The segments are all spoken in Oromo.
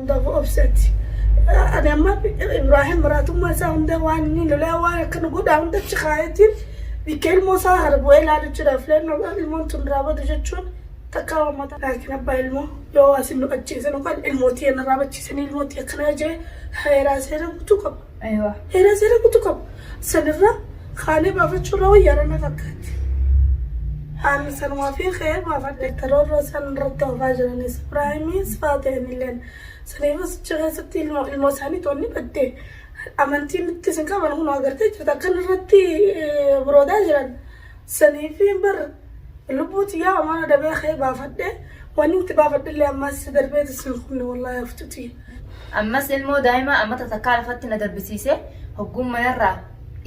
Hundaafuu obseeti. Ani amma Ibraahim maraatummaa isaa hunda waan inni lolee waan akkana godhaa hunda achi kaayetiin bikka ilmoo isaa kana bu'ee ilaaluudhaaf ilmoon tun raabatu jechuun takkaa uummata. Laakiin abbaa ilmoo yoo asin nu ajjeesan yookaan ilmootii irraa raabachiisanii ilmootii akkana jee heeraa seera guutuu qaba. Aywa. Heeraa seera guutuu qaba. Sanirra kaanee baafachuu irra wayyaara na fakkaatti. Ani sanumaa fi ka'ee baafadhe. Roorroo isaan irratti oofaa jiranis Ibraahimis Faaxeen illeen. Saniifis achi keessatti ilmoo ilmoo isaanii toonni badde. Amantiin itti isin qaban kun agartee jirta akkan irratti biroodaa jiran. Saniif bar lubbuu tiyyaa amaana dabee ka'ee baafadhe. Wanni itti baafadhe illee ammas darbeeti isin kunne wallaahi haftu tiyya. Ammas ilmoo daa'imaa amata takkaa lafatti na darbisiise hogguun manarraa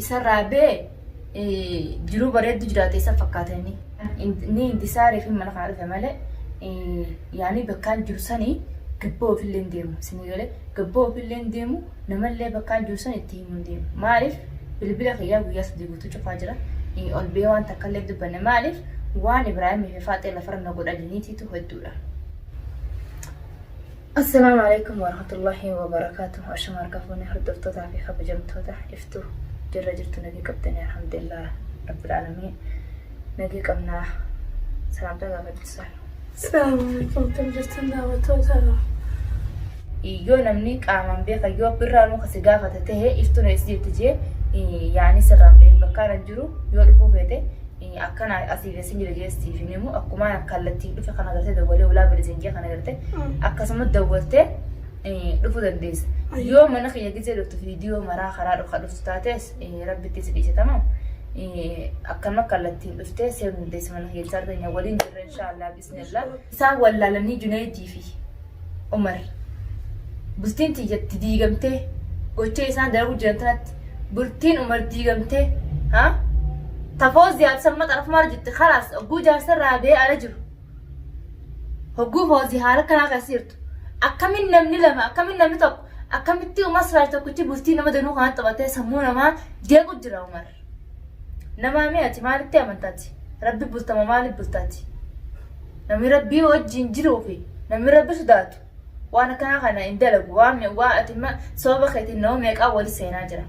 isarraa bee jiruu bareeddu jiraate isa fakkaata inni. Inni intisaaree fi mana kana dhufe malee yaani bakkaan jiru sanii gabboo ofillee hin deemu. Isinii galee gabboo ofillee hin deemu namallee bakkaan jiru san itti himuu hin deemu. Maaliif bilbila kiyyaa guyyaa 3 guutuu cufaa jira. Ol bee waan takka illee dubbanne maaliif waan Ibraahimii fi Faaxee lafarra na godhaniitiitu hedduudha. Assalaamu alaikum warahmatullahi wabarakaatuh. Ashama harka fuunee hordoftootaa fi kabajamtoota iftuu jirra jirtu nagee qabdanii alhamdulillah rabbil aalamiin nagee qabnaa salaamtaa gaafadhu. Salaamu alaikum akkam jirtan daawwattoota. Yoo namni qaamaan beeka yoo birraanuu kasi gaafate tahe iftuun eessa jirti jee yaani sirraan beeku bakka ana jiru yoo dhufuu feete akkana asii fi asin jira jee siif hin himu akkumaan kallattiin dhufe kana gartee dawwalee ulaa bari jee kana garte akkasuma dawwaltee dhufuu dandeessa. Yoo mana kiyya gizee dhuftu viidiyoo maraa karaa dhufa dhuftu taates rabbitti si dhiise tamam. Akkanuma kallattiin dhuftee seenuu dandeessa mana kiyya isaa keenya waliin jirra inshaallah bismillah. Isaan wallaalanii Junaydii fi Umar bultiin tiyyatti diigamtee gocha isaan dalaguu jiran tanatti bultiin Umar diigamtee ha tafooziyaaf samma xarafumaa jirti kalaas hogguu jaarsa irraa ba'ee ala jiru hogguu foozii haala kanaa keessa jirtu akkamin namni lama akkamin namni tokko akkamitti Umar Siraaj tokkichi bultii nama danuu kana taphatee sammuu namaa jeequ jira Umar. Namaa mee ati maalitti amantaati? Rabbi bultama maaliif bultaati? Namni rabbii wajjin jiruu fi namni rabbi sodaatu waan akkanaa kana hin dalagu. Waan waa ati sababa keetiin nama meeqaa wali seenaa jira.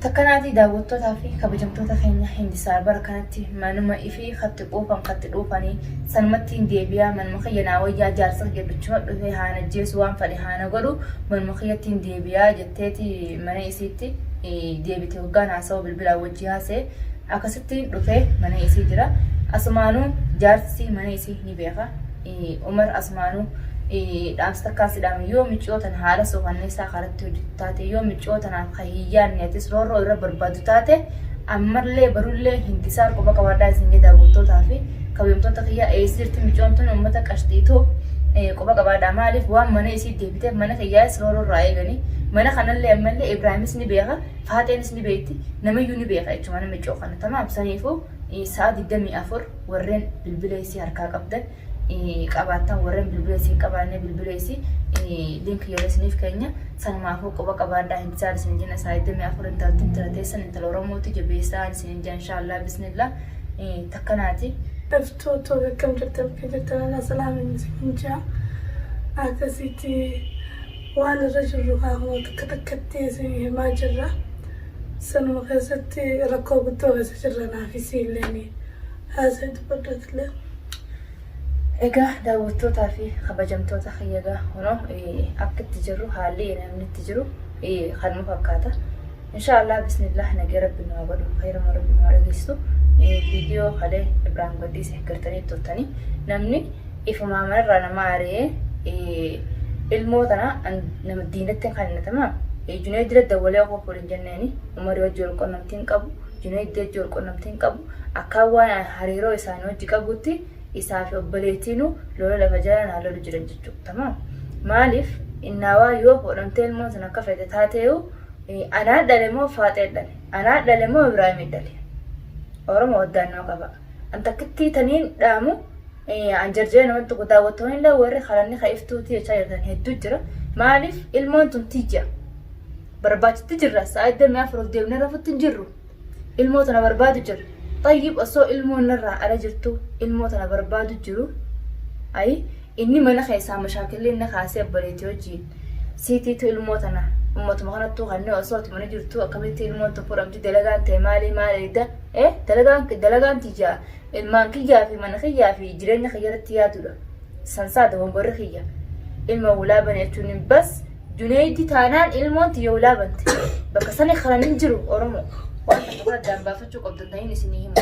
Takkanaatii daawwattootaa fi kabajamtoota keenya Hindisaar bara kanatti manuma ifii katti quufan katti dhuufanii sanumatti hin deebi'aa manuma kiyya naa wayyaa jaarsa kiyya bichuma dhufee haana jeesu waan fadhe haana godhu manuma kiyyatti hin deebi'aa jetteeti mana isiitti deebite hoggaan haasa'u bilbilaan wajji haasa'e akkasittiin dhufee mana isii jira. Asumaanuu jaarsi mana isii ni beeka. Umar asumaanuu dhaamsa takkaan si dhaama yoo miciyoo tana haala suukanneessaa karatti hojjetu taate yoo miciyoo tanaaf kan hin yaadne atis roorroo irra barbaadu taate ammallee barullee hindisaar quba qabaadhaa isin jedha daawwattootaa fi kabajamtoota kiyyaa eessa jirti miciyoon tun uummata qashxiituu quba qabaadhaa maaliif waan mana isii deebiteef mana kiyyaas roorroo irraa eeganii mana kanallee ammallee Ibraahimis ni beeka Faaxeenis ni beekti namayyuu ni beeka jechuudha mana miciyoo kana tamaam saniifuu sa'a 24 warreen bilbila isii harkaa qabdan qabaattan warreen bilbila isii hin qabaanne bilbila isii link yeroo isiniif keenya sanumaafuu quba qabaadhaa hin isaan isin jenna sa'a 24 intalti intala teessan intala Oromooti jabeessaa isin jenna inshaallah bismillah takkanaati. Iftuu too akkam jirtan bakka jirtan ala salaamin isin jaa akkasitti waan irra jirru kaakuma takka takkatti isin himaa jirra sanuma keessatti rakkoo guddoo keessa jirra naaf isiilleen haasa'e dubbadhootillee. Egaa daawwattootaa fi kabajamtoota kiyya egaa kunoo akka itti jirru haalli namni itti jiru kanuma fakkaata. Inshaallah bismillah nagee rabbi nu haa godhu khayruma rabbi nu haa dhageessisu. Viidiyoo kalee Ibraahim Gaddiise gartanii turtanii namni ifumaa manarraa nama ari'ee ilmoo tana nama diinatti kan hinnatama. Junayd dira dawwalee qofa waliin jenneeni umarii wajji wal qunnamtii hin qabu. Junayd wajji wal qunnamtii hin qabu. Akkaan waan hariiroo isaanii wajji qabutti isaa fi obboleettiinuu lola lafa jala naa lolu jiran jechuudha. Tamaam. Maaliif innaawaa yoo fuudhamtee ilmoon sun akka fedhe taateeyu anaa dhale moo faaxee dhale anaa dhale moo Ibraahimii dhale. Oromoo oddaannoo qaba. An takkittii taniin dhaamu an jarjaree namatti tokko daawwattoonni illee warri karanni ka iftuutii jechaa jirtan hedduu jira. Maaliif ilmoon tun tiyya. Barbaachitti jirra sa'a 24 of deemnee rafutti hin jirru. Ilmoo tana barbaadu jira. Xayyib osoo ilmoon narraa ala jirtu ilmoo tana barbaadu jiru. Ayi Inni mana keessaa mashaakilli inni kaasee obboleettii wajjin siitiitu ilmoo tana ummatuma kanattuu kanneen osoo ati mana jirtuu akkamitti ilmoon tun fudhamti dalagaan ta'e maalii maal eegda eh dalagaan dalagaan tiyyaa ilmaan kiyyaa fi mana kiyyaa fi jireenya kiyya irratti yaadudha sansaa dogongorri kiyya ilma hulaa bane jechuun bas Juneeydi taanaan ilmoon tiyya hulaa bante bakka sani kanan hin jiru Oromoo waan takka bira addaan baafachuu qabdan ta'in isinii himu.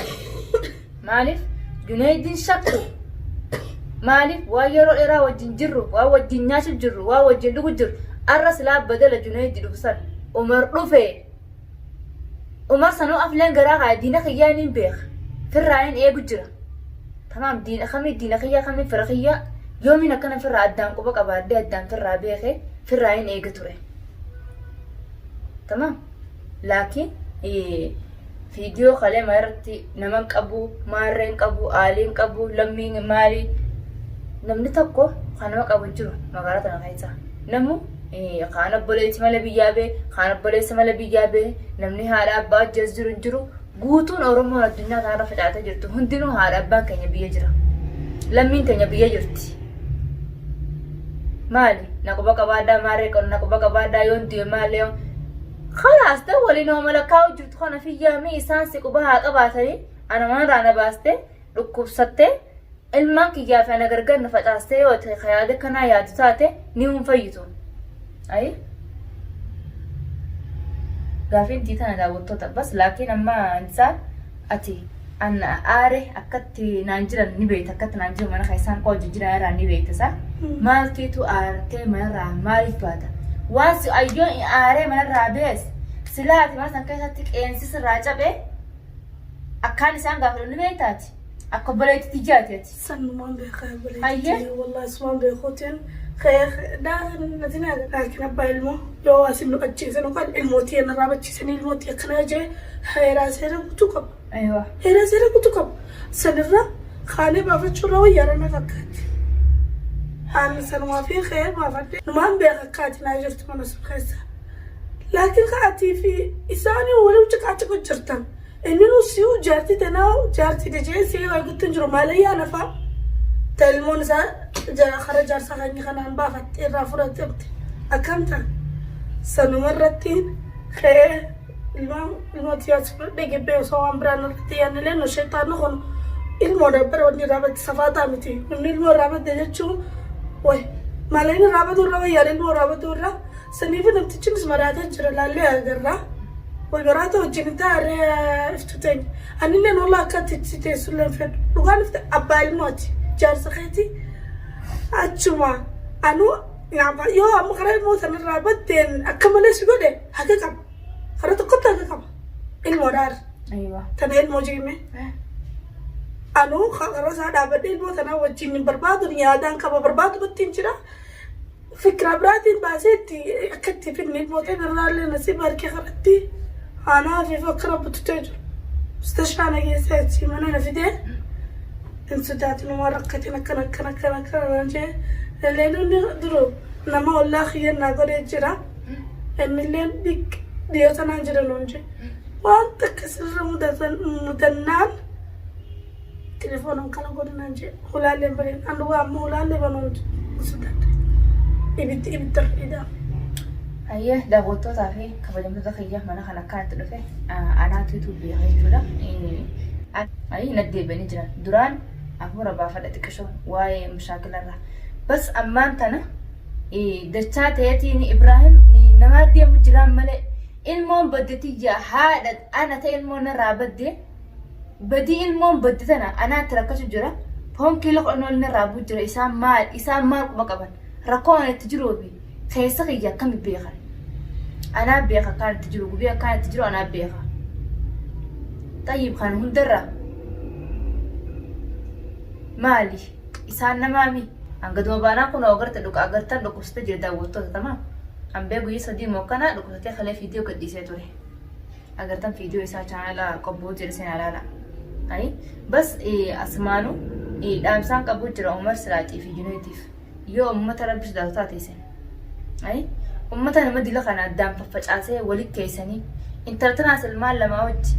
Maaliif Juneeydiin shakku maaliif waan yeroo dheeraa wajjin jirru waan wajjin nyaachuu jirru waan wajjin dhugu jirru arra silaa badala Juneeydi dhufu san Umar dhufe Umar sanuu afleen garaa kaaya diina kiyyaa niin beeka firraa hin eegu jira. Tamaam diina kamii diina kiyyaa kamii fira kiyyaa yoomiin akkana firraa addaan quba qabaadhee addaan firraa beekee firraa hin eega ture. Tamaam laakiin viidiyoo kalee maa irratti nama hin qabu maarree hin qabu aalii hin qabu lammiin maalii namni tokko kan nama qabu hin jiru magaalaa tana keessa namu kaan obboleessi malee biyyaa bee kaan obboleessa malee biyyaa bee namni haadha abbaa ajjees jiru hin jiru. Guutuun Oromoon addunyaa kanarra facaatee jirtu hundinuu haadha abbaan keenya biyya jira. Lammiin teenya biyya jirti. Maali? Na quba qabaadhaa maarree qonna na quba qabaadhaa yoon du'e maali yoon Kalaas ta'e waliin hooma lakkaa'u jirtu kana fiyyaamii isaan si quba haa qabaatanii ana manarraa na baastee dhukkubsattee ilmaan kiyyaa fi ana gargar na facaastee yoo ta'e ka yaada kanaa yaadu taate ni hin fayyitu. Ayi. Gaafiin tii tana daawwattoota bas laakiin amma isaa ati an aare akkatti naan jiran ni beekta akkatti naan jiran mana keessaan koo hojii jiran irraa ni beekta isaa maaltiitu aartee manarraa maaliif baata waan si ayyoon aaree manarraa bees silaa ati mana san keessatti qeensi sirraa cabee akkaan isaan gaafatan ni beektaati. Akka obboleetti tiyyaati ati. Sanumaan beekaa obboleetti Hayyee. tiyya wallahi sumaan beekuutiin laakiin laakiin abbaa ilmoo yoo asin nu ajjeesan yookaan ilmoo tiyya narraa bachiisanii ilmoo tiyya akkanaa jee heeraa seera guutuu qaba. Aywa. Heeraa seera guutuu qaba. Sanirra kaanee baafachuurra wayyaara na fakkaatti. Ani sanumaa fi ka'ee baafadhe. Numaan beeka akka ati naa jirtu mana sun keessa. Laakiin ka atii fi isaanii waliin ciqaaciqu jirtan. Inninu si'u jaartii tanaa jaartii dajee si'u argutti hin jiru maalayyaa lafaa ta ilmoon isaa kara jaarsaa keenya kanaan baafatte irraa fudhatte akkam ta'a sanuma irratti ka'ee ilmaan ilmoo tiyyaas fudhadhee gibbee osoo waan biraan irratti yaannilee nu sheexaanni kun ilmoo dabbara wanni irraa badde safaataa miti namni ilmoo irraa badde jechuun way maalayni irraa baduu irra wayyaan ilmoo irraa baduu irra Saniifuu namtichinis maraatee jira laallee agarra. Way maraata wajjin hin taa'arree iftu teenya. Anilleen wallah akka ati itti teessullee hin fedhu. Dhugaan ifte abbaa ilmooti. Jaarsa keeti achuma anuu yoo amma karaa ilmoo sanarraa baddeen akka malee si godhe haqa qaba. Karaa tokkotti haqa qaba. Ilmoo dhaar. Aywa. Tana ilmoo jeeme. Anuu karaa isaa dhaabadhee ilmoo tanaa wajjin hin barbaadu yaadaan qaba barbaadu battiin jira. Fikira biraatiin baasee itti akka itti fidne ilmoota birraallee nasiiba harkee kanatti aanaa fi akka rabbututee jiru. Mustashaana keessa achi mana na fidee hin sodaatin waan rakkatin akkana akkana akkana akkana naan jee leleenuun duru nama ollaa kiyya naa godhee jira. Innilleen dhiq dhiyoo tanaan jira nuun jee waan takka sirra mudatan mudannaan Telefoonaan kana godhi naan jedhe. Hulaallee hin baneen. An dhugaa amma hulaallee banuun hin sodaadha. Ibiddi ibidda irra Hayyee daawwattootaa fi kabajamtoota kiyya mana kana akkanatti dhufe anaatu beeka jechuudha. Ayi natti deebi'anii jiran. Duraan hafuura baafadha xiqqishoo waa'ee mushaakilarraa. Bas ammaan tana dachaa ta'eetiin Ibraahim namaa deemu jiraan malee ilmoon badde tiyya haadha ana ta'e ilmoon narraa badde Badii ilmoon badde tana anaatti rakkachu jira. Foon kiiloo 10 ol narraa bu'u jira. Isaan maal isaan maal quba qaban? Rakkoo ani itti jiruu fi keessa kiyya akkami beekan? Anaa beeka akkaan itti jiru gubee akkaan itti jiru anaa beeka. Xayyib kan hundarra maali? Isaan namaami? Hangaduma baanaa kun agarte dhuka agartan dhukkubsatee jira daawwattoota tamaam. Hambee guyyaa sadii moo akkanaa dhukkubsatee kalee fiidiyoo gadhiisee ture. Agartan viidiyoo isaa chaanala qobboo jedhe seenaa ilaala. Ayi bas asumaanu dhaamsaan qabu jira Umar Siraacii fi Juneetiif yoo ummata rabbi sodaatu taate isin. Ayi ummata nama dila kana addaan faffacaasee wali keessanii intala tanaas ilmaan lamaa wajji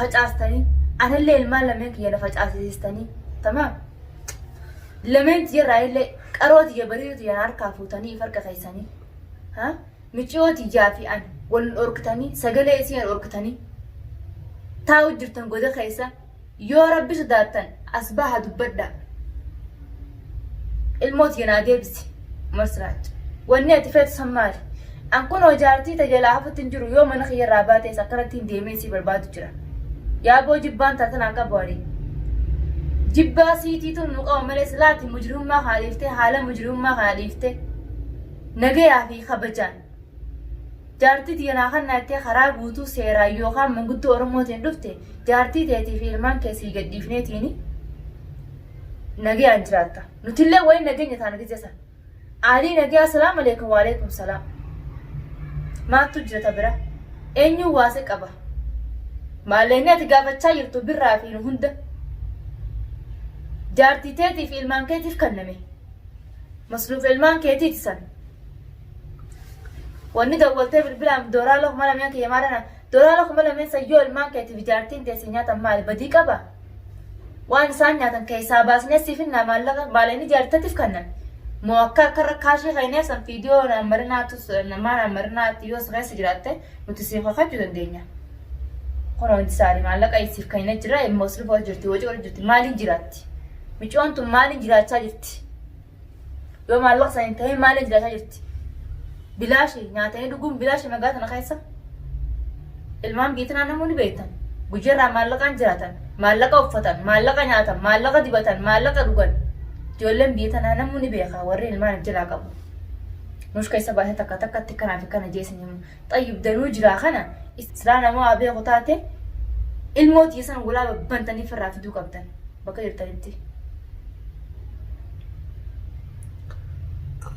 facaastanii anillee ilmaan lameen kiyya na facaasisistanii tamaam. Lameen tiyyarraa illee qaroo tiyya bareedu tiyya na harkaa fuutanii if harka keessanii. Ha? Miciyoo tiyyaa fi ani wal nu dhorkitanii sagalee isii na dhorkitanii taa'u jirtan goda keessa yoo rabbi sodaattan as baha dubbadhaa. Ilmoo tiyya naa deebisi. Umar Siraaj. Wanni ati feetu san maali? An kunoo jaartii ta jalaa hafutti hin jiru yoo mana kiyya irraa baatees akkanattiin deemee sii barbaadu jira. Yaaboo jibbaan taa tanaan qabu ani. Jibbaa siitiitu nu qaba malee silaa ati mujrimummaa kana dhiiftee haala mujrimummaa kana dhiiftee nagayaa fi kabajaan jaartii tiyya naa kannaa jettee karaa guutuu seeraan yookaan manguddoo Oromootiin dhufte jaartii teetii fi ilmaan kee sii gad dhiifneetiini nagayaan jiraatta. Nutillee wayi nageenya taana gizee san. Aalii nagayaa salaam aleekum waaleekum salaam. Maattu jira ta bira. Eenyuun waase qaba. Maallaqni ati gaafachaa jirtu birraa fi nu hunda. Jaartii teetii fi ilmaan keetiif kenname. Masruufa ilmaan keetiiti san. Wanni dawwaltee bilbilaan doolaara 2000 kiyya maarana doolaara 2000 san yoo ilmaan keetiif jaartiin teessee nyaatan maali badii qaba? Waan isaan nyaatan keessaa baasnee siif hinnaa maallaqa maallaqni jaartatiif kennan. Moo akka akka irra kaashii kennee san fiidiyoo namarinaatu namaa namarinaatti yoo si keessa jiraatte nuti siif kakachuu dandeenya. Kun hundi isaanii maallaqa siif kennee jira immoo sirba jirti hojii godha jirti maaliin jiraatti? Micoon tun maaliin jiraachaa jirti? Yoo maallaqa sana hin ta'in maaliin jiraachaa jirti? Bilaashi nyaatanii dhuguun bilaashi magaalaa tana keessa. Ilmaan biyya tanaa namoonni beektan. Guyyaarraa maallaqaan jiraatan, maallaqa uffatan, maallaqa nyaatan, maallaqa dibatan, maallaqa dhugan. Ijoolleen biyya tanaa namoonni beeka warri ilmaan jalaa qabu. Nuus keessa baasee takka takkatti kanaa fi kana jeessan himu. Xayyib danuu jiraa kana silaa nama waa beeku taate ilmoo tiyya san walaa babbantanii firraa fiduu qabdan bakka jirtanitti.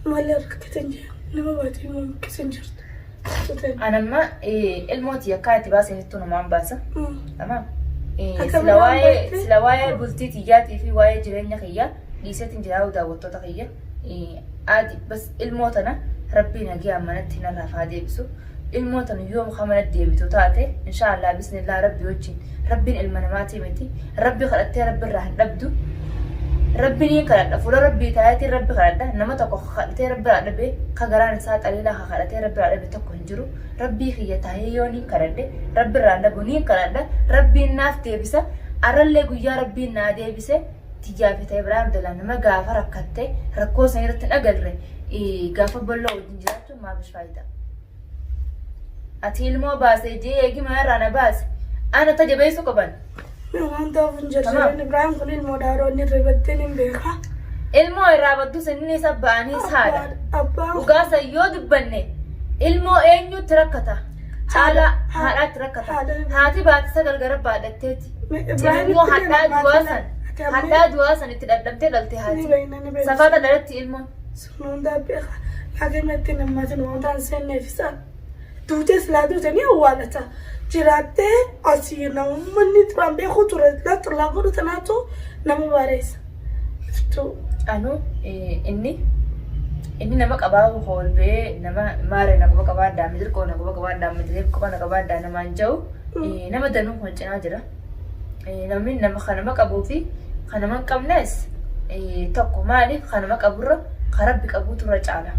Ammallee rakkatan jira. Nama baatee immoo keessa hin jirtu. Anamma ilmoo tiyya akkaan itti baasee jettu numaan baasa. Tamam. Akka Sila biraan waa'ee baate? sila waa'ee bultii tiyyaatii fi waa'ee jireenya kiyyaa dhiiseetiin jiraatu daawwattoota kiyya. Adi bas ilmoo tana rabbii nagayaan manatti narraa haa deebisu. Ilmoo tana yoom ka manatti deebitu taate inshaallah bismillah rabbi wajjin rabbiin ilma namaatii miti rabbi kadhattee rabbi irraa hin dhabdu. Rabbi ni kadhadha fuula rabbii taayetiin rabbi kadhadha nama tokko ka kadhatee rabbi irraa dhabe ka garaan isaa xaliilaa ka kadhatee rabbi irraa dhabe tokko hin jiru. Rabbii kiyya taayee yoo ni kadhadhe rabbi irraa hin dhabu ni kadhadha rabbiin naaf deebisa arrallee guyyaa rabbiin naa deebise tiyyaa fi ta'e Ibraahim Abdallah nama gaafa rakkatte rakkoo san irratti hin agarre gaafa balloo wajjin jiraachuun maaf faayidaa. Ati ilmoo baase jee eegi mana irraa na baase ana ta jabeessuu qaban. Waan ta'uuf hin jiru. Tamam. Ibraahim kun ilmoo daaroo inni ribattee hin beeka. Ilmoo irraa badduu sanni isa ba'anii saadha. Abbaan Dhugaa san yoo dubbanne ilmoo eenyutti rakkata? Caalaa haadhaatti rakkata. Haadha. Haati baate sagal gara baadhatteeti. Ibraahim Ilmoo hadhaa du'aa san hadhaa du'aa san itti dhadhabtee dhalte Ni haati. beekna ni beekna. Safaata dhalatti ilmoon. Sun hundaa beeka. Laakiin itti namaatiin wanta hin seenneef isaan. Duutee silaa duute ni awwaalata. Jiraattee asii namummanni duraan beeku ture xillaa godhu tanaatu nama bareessa. Iftuu. Anu inni inni nama qabaa ol ba'ee nama maare na quba qabaadhaa midirqoo na quba qabaadhaa midiree quba na qabaadhaa namaan ja'u nama danuu kun cinaa jira. Namni nama kan nama qabuu fi kan nama hin qabnes tokko maaliif kan nama qaburra kan rabbi qabuutu irra caala.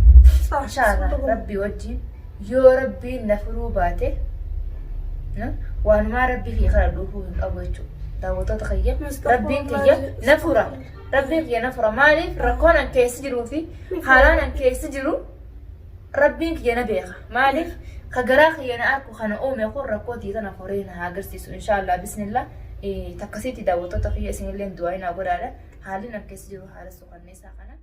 Inshaallah rabbi wajjin yoo rabbiin na furuu baate waanumaa rabbi kiyya kana dhuufuu hin qabu jechuudha. Daawwattoota kiyya rabbiin kiyya na fura. Rabbiin kiyya na fura maaliif rakkoon an keessa jiruu fi haalaan an keessa jiru rabbiin kiyya na beeka. Maaliif ka garaa kiyya na arku kana uume kun rakkoo tiyya tana furee na haa agarsiisu inshaallah bismillah takkasiitti daawwattoota kiyya isinillee du'aa naa godhaadha. Haalli an keessa jiru haala suukanneessaa kana.